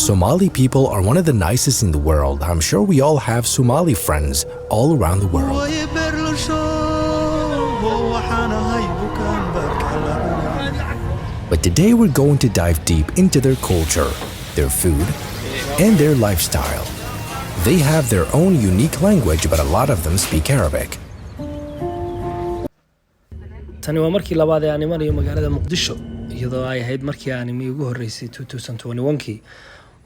Somali people are one of the nicest in the world. I'm sure we all have Somali friends all around the world. Way berlasho waxaan ahay bukaan barka la cunay. But today we're going to dive deep into their culture, their food, and their lifestyle. They have their own unique language, but a lot of them speak Arabic. Tani waa markii labaad ee aan imanayo magaalada Muqdisho, iyadoo ay ahayd markii aan imi ugu horreysay 2021kii.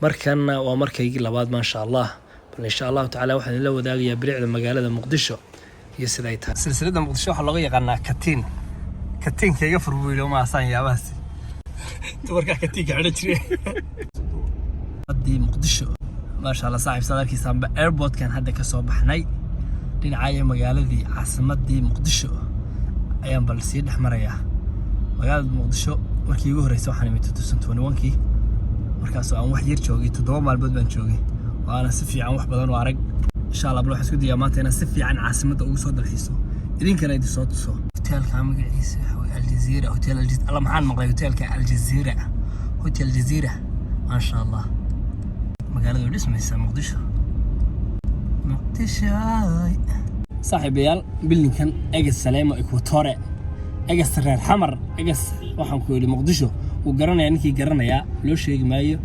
Markanna waa markaygii labaad, maasha Allah. Bal insha Allahu tacaala waxaan idinla wadaagayaa bilicda magaalada Muqdisho iyo sida ay tahay. Silsilada Muqdisho waxaa looga yaqaanaa katiin. Katiinka iga fur buu yidhi, maasaan yaabahaasi dumarkaa katiinka xidhan jiray. Haddii Muqdisho, maasha Allah, saaxiib, saad arkaysaanba airportkan hadda ka soo baxnay, dhinacaya magaaladii caasimadii Muqdisho ayaan bal sii dhex marayaa. Magaalada Muqdisho markii ugu horreysay waxaan imid 2021kii, markaasoo aan wax yar joogay, 7 maalmood baan joogay oo aanan si fiican wax badan u arag. Insha Allah bal waxaan isku dayaa maanta inaan si fiican caasimadda ugu soo dalxiiso, idinkana idin soo tuso. Hotelka magaciisa waxa weeye Aljazeera Hotel. Aljazeera, alla, maxaan maqlay hotelka Aljazeera, Hotel Jazeera, maasha Allah. Magaalada way dhismaysaa Muqdisho. Muqdisho, saaxiibayaal, buildingkan ex Saleemo Equatore, ex reer Xamar, ex waxaan ku yidhi Muqdisho wuu garanayaa. Ninkii garanayaa loo sheegi maayo.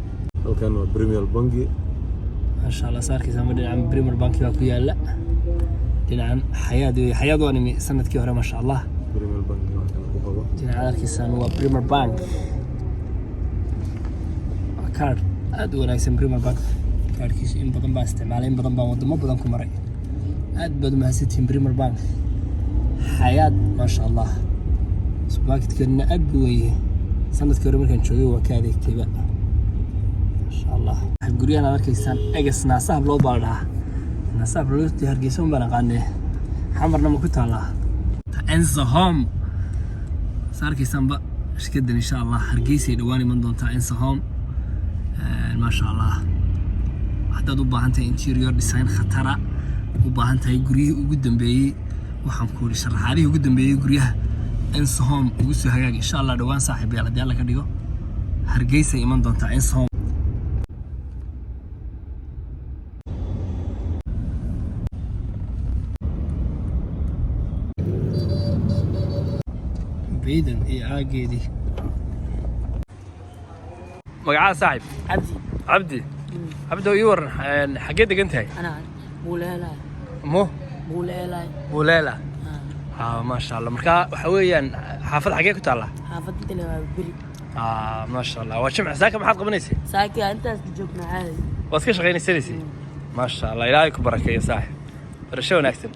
Halkan waa Premier Banki. Maasha Allah, saarkiisa ama dhinacan Premier Banki baa ku yaala, dhinacan Xayaad wey. Xayaad waan imi sanadkii hore, maasha Allah. Premier Banki waa kan ku qabo. Dhinaca arkiisaan waa Premier Bank, waa kaadh aad u wanaagsan. Premier Bank kaadhkiisu in badan baan isticmaalay, in badan baan wadamo badan ku maray. Aad baad u mahadsantihiin, Premier Bank. Xayaad, maasha Allah, supermarketkeeduna aad buu weeye. Sanadkii hore markaan joogay waa ka adeegtayba, maasha Allah. Guryahan aad arkaysaan ex Naasaha Hablood baa la dhahaa. Naasaha Hablood Hargeysa un baan aqaanee, Xamarna ma ku taallaa? Enso Home, sa arkaysaanba shirkaddan insha Allah Hargeysay dhowaan iman doontaa. Enso Home, maasha Allah, haddaad u baahan tahay interior design khatara, u baahan tahay guryihii ugu dambeeyey, waxaan ku yidhi sharaxaadihii ugu dambeeyey guryaha, Enso Home ugu soo hagaag. Insha Allah dhowaan, saaxiibayaal, haddii Alla ka dhigo, Hargeysay iman doontaa Enso Home. Baydan iyo aageedii. Magacaa, saaxiib? Cabdi. Cabdi, Cabdi, ii waran, xaggee degan tahay? Anaa Buuleelay. Mo? Buuleelay. Buuleela, ha, maasha Allah. Markaa waxa weeyaan xaafad xaggee ku taallaa? Xaafadda intale waa beri. Ah, maasha Allah, waa Jimce. Saaka maxaad qabanaysay? Saaki intaas ka joognaa caadi. Waad ka shaqaynaysanaysay, maasha Allah. Ilaahay ku barakeeyo, saaxib, barasho wanaagsan.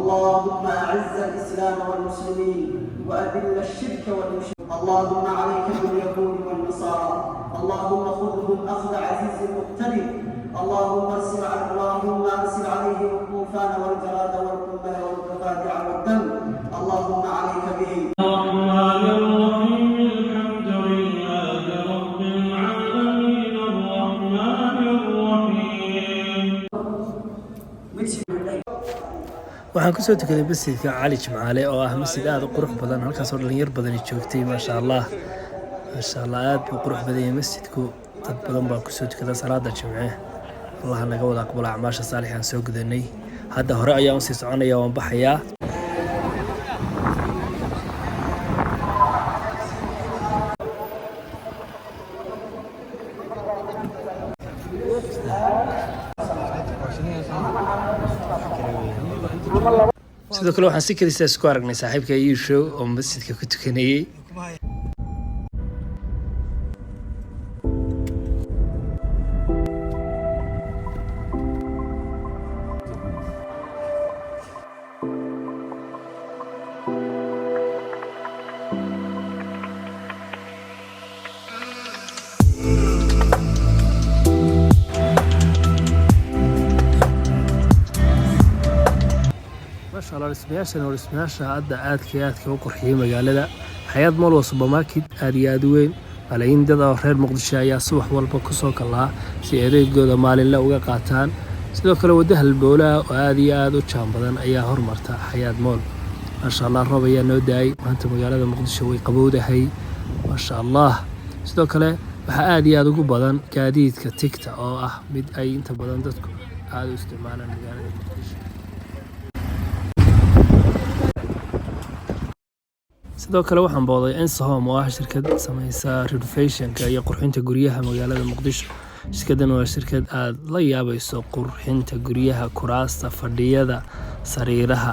اللهم أعز الإسلام والمسلمين وأذل الشرك والمشركين. اللهم عليك باليهود والنصارى، اللهم خذهم أخذ عزيز مقتدر. اللهم أرسل عليهم الطوفان والجراد والقمل والضفادع والدم. اللهم عليك بهم. الرحمن الرحيم، الحمد لله رب العالمين، الرحمن الرحيم. Waxaan kusoo tukaday masjidka Cali Jimcaale oo ah masjid aad u qurux badan, halkaasoo dhalinyar badani joogtay. Maasha Allah, maasha Allah, aad buu qurux badan yahay masjidku. Dad badan baa kusoo tukada salaada Jimce. Allah naga wada aqbala acmaasha saalix aan soo gudanay. Hadda hore ayaan usii soconaya, waan baxayaa. Sidoo kale waxaan si keliisa isku aragnay saaxiibka Iishow oo masjidka ku tukanayey. Maasha Allah, dhismayaashan waa dhismayaasha hadda aadka iyo aadka u qurxiyey magaalada. Xayaat Mall waa supermarket aad iyo aad u weyn. Malaayiin dad oo reer Muqdisho ayaa subax walba kusoo kalaa si adeegooda maalinle uga qaataan. Sidoo kale waddo halbowlaha oo aad iyo aad u jaam badan ayaa hormarta Xayaat Mall. Maasha Allah, roob ayaa noo da-ay maanta. Magaalada Muqdisho way qabowdahay, maasha Allah. Sidoo kale waxaa aad iyo aad ugu badan gaadiidka tigta, oo ah mid ay inta badan dadku aada u isticmaalaan magaalada Muqdisho. Sidoo kale waxaan booday Ensohome, oo ah shirkad sameysa renovationka iyo qurxinta guryaha magaalada Muqdisho. Shirkaddan waa shirkad aad la yaabayso qurxinta guryaha, kuraasta fadhiyada, sariiraha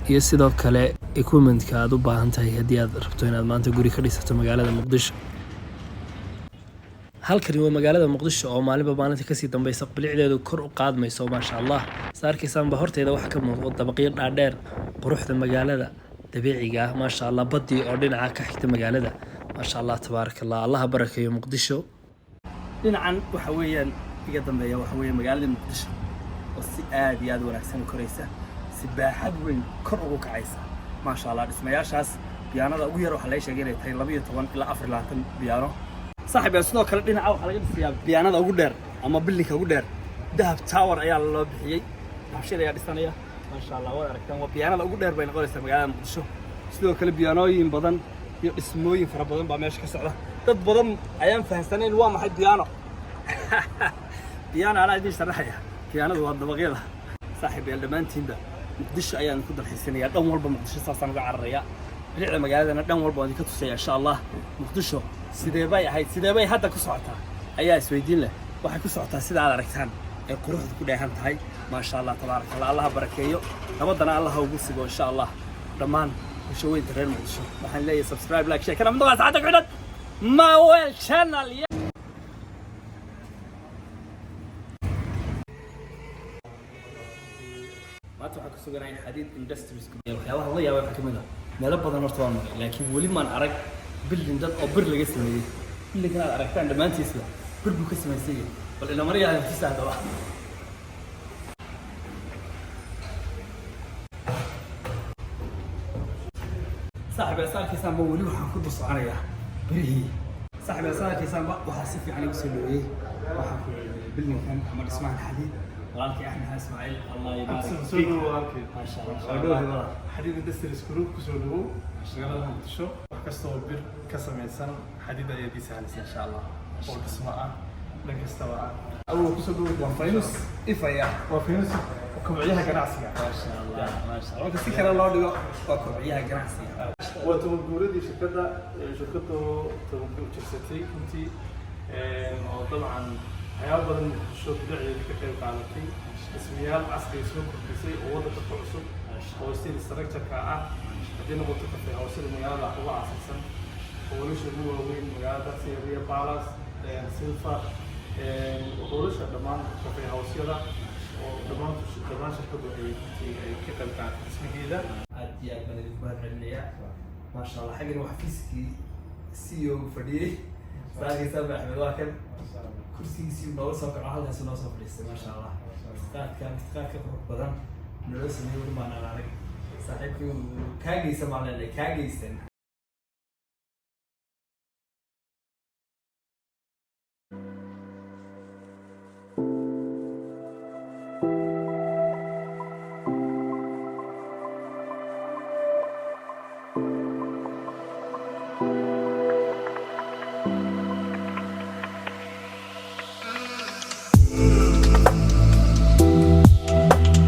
iyo sidoo kale equipmentka aad u baahan tahay haddii aad rabto inaad maanta guri ka dhisato magaalada Muqdisho. Halkani waa magaalada Muqdisho oo maalinba maalinta kasii dambeysa bilicdeedu kor u qaadmayso, maasha Allah. Sa arkaysaanba horteeda waxaa ka muuqdo dabaqyo dhaadheer, quruxda magaalada dabiiciga ah, maasha Allah, badii oo dhinaca ka xigta magaalada. Maasha Allah, tabaaraka Allah, Allaha barakeeyo Muqdisho. Dhinacan waxa weeyaan iga dambeeya waxa weeye magaalada Muqdisho oo si aad iyo aad u wanaagsan u koraysa, si baaxad weyn kor ugu kacaysa, maasha Allah. Dhismayaashaas biyaanada ugu yar waxaa laga sheegay inay tahay 12 ilaa 24 biyaano, saaxiib. Sidoo kale dhinaca waxaa laga dhisayaa biyaanada ugu dheer ama buildingka ugu dheer. Dahab Tower ayaa loo bixiyey, Dahabshiil ayaa dhisanaya, maasha Allah. Waad aragtaan, waa biyaanada ugu dheer bay noqonaysaa magaalada Muqdisho. Sidoo kale biyaanooyin badan iyo dhismooyin fara badan baa meesha ka socda. Dad badan ayaan fahamsanayn waa maxay biyaano. Biyaano anaa idiin sharaxaya. Biyaanadu waa dabaqyada, saaxiibayaal. Dhammaantiinba Muqdisho ayaan ku dalxiisinayaa. Dhan walba Muqdisho saasaan uga cararayaa. Bilicda magaaladana dhan walba waan idinka tusaya, insha Allah. Muqdisho sidee bay ahayd, sidee bay hadda ku socotaa ayaa isweydiin leh. Waxay ku socotaa sida aad aragtaan ay quruxdu ku dheehan tahay, maasha Allah, tabaaraka Allah. Allaha barakeeyo, nabadana Allah ugu sigo, insha Allah. Dhammaan bulshaweynta reer Muqdisho waxaan leeyahay subscribe, like, share, kana mid noqon saacadda ku xidhan Mawel Channel. Maanta waxaan ku suganahay Xadiid Industries. Waxyaabaha la yaabay waxaa ka mid ah, meelo badan horta waan maray, laakiin weli maan arag building dad oo bir laga sameeyey. Buildingkan aad aragtaan dhammaantiisba bir buu ka samaysan yahay. Bal ila maryaha tusa haddaba. Saaxiib, aad arkaysaanba weli waxaan ku dul soconayaa birihii. Saaxiib, aad arkaysaanba waxaa si fiican igu soo dhaweeyey, waxaan ku buildingkan ama dhismahan Xadiid, walaalkii Axmed Xasan Ismaaciil. Allah yubaarik. Soo dhawow walaalkay. Maasha Allah, waa dhowhay walaal. Xadiid Industries Group, kusoo dhawow magaalada Muqdisho. Wax kasta oo bir ka samaysan Xadiid ayaa ii sahlaysa, insha Allah, oo dhismo ah, dhan kastaba ah. Awow, kusoo dhawow. Waa faynus ifaya. Waa faynus kobciyaha ganacsiga. Maasha Allah, maasha Allah. Marka si kale loo dhigo, waa kobciyaha ganacsiga. Waa 10 guuradii shirkadda. Shirkaddu 10 guur jirsatay runtii, oo dabcan waxyaabo badan Muqdisho bilicdeeda ka qayb qaadatay, dhismayaal casriga soo kordhisay oo waddanka ku cusub oo steel structure-ka ah, haddii noqoto coffee housada magaalada uga casrisan, hoolasha ugu waaweyn magaalada sida Ria Palace, Silver, hoolasha dhammaan coffee house-yada oo dhammaan dhammaan shirkaddu ay runtii ay ka qayb qaadatay dhismaheeda. Aad iyo aad baan idinku mahad celinayaa, maasha Allah. Xaggan waa xafiiskii CEO fadhiyey. Saarkaysaa Axmed waa kan, kursigiisii nooga soo kaco, halkaas noo soo fadhiistay, maasha Allah. Martiqaadka qurux badan naloo sameeyey weli baan arag. Saaxiibkii kaa geysan baan leenahay, kaa geysan.